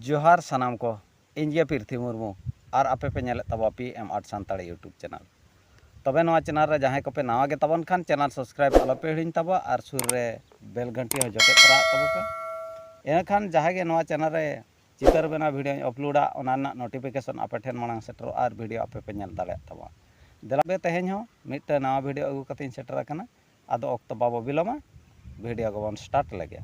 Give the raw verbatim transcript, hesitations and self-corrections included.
ᱡᱚᱦᱟᱨ ᱥᱟᱱᱟᱢ ᱠᱚ, ᱤᱧ ᱜᱮ ᱯᱤᱨᱛᱷᱤ ᱢᱩᱨᱢᱩ ᱟᱨ ᱟᱯᱮ ᱯᱮ ᱧᱮᱞᱮᱫ ᱛᱟᱵᱚᱱᱟ P M art Santali YouTube channel. ᱛᱚᱵᱮ ᱱᱚᱣᱟ ᱪᱮᱱᱮᱞ ᱨᱮ ᱡᱟᱦᱟᱸᱭ ᱠᱚᱯᱮ ᱱᱟᱣᱟ ᱜᱮ ᱛᱟᱵᱚᱱ ᱠᱷᱟᱱ ᱪᱮᱱᱮᱞ ᱥᱟᱵᱥᱠᱨᱟᱭᱤᱵ ᱟᱞᱚᱯᱮ ᱦᱤᱲᱤᱧ ᱛᱟᱵᱚᱱᱟ ᱟᱨ ᱥᱩᱨ ᱨᱮ ᱵᱮᱞ ᱜᱷᱟᱱᱴᱤ ᱦᱚᱸ ᱡᱚᱴᱮᱫ ᱛᱚᱨᱟ ᱟᱜ ᱛᱟᱵᱚ ᱯᱮ᱾ ᱮᱱᱠᱷᱟᱱ ᱡᱟᱦᱟᱸᱭ ᱜᱮ ᱱᱚᱣᱟ ᱪᱮᱱᱮᱞ ᱨᱮ ᱪᱤᱛᱟᱹᱨ ᱵᱮᱱᱟᱣ ᱵᱷᱤᱰᱤᱭᱳᱧ ᱟᱯᱞᱳᱰᱟ ᱚᱱᱟ ᱨᱮᱱᱟᱜ ᱱᱳᱴᱤᱯᱷᱤᱠᱮᱥᱚᱱ ᱟᱯᱮ ᱴᱷᱮᱱ ᱢᱟᱲᱟᱝ ᱥᱮᱴᱮᱨᱚᱜᱼᱟ ᱟᱨ ᱵᱷᱤᱰᱤᱭᱳ ᱟᱯᱮ ᱯᱮ ᱧᱮᱞ ᱫᱟᱲᱮᱭᱟᱜ ᱛᱟᱵᱚᱱᱟ᱾ ᱫᱮᱞᱟ ᱯᱮ ᱛᱮᱦᱮᱧ ᱦᱚᱸ ᱢᱤᱫᱴᱟᱝ ᱱᱟᱣᱟ ᱵᱷᱤᱰᱤᱭᱳ ᱟᱹᱜᱩ ᱠᱟᱛᱮᱧ ᱥᱮᱴᱮᱨ ᱟᱠᱟᱱᱟ᱾ ᱟᱫᱚ ᱚᱠᱛᱚ ᱵᱟᱵᱚ ᱵᱤᱞᱚᱢᱟ, ᱵᱷᱤᱰᱤᱭᱳ ᱜᱮᱵᱚᱱ ᱥᱴᱟᱨᱴ ᱞᱮᱜᱮ᱾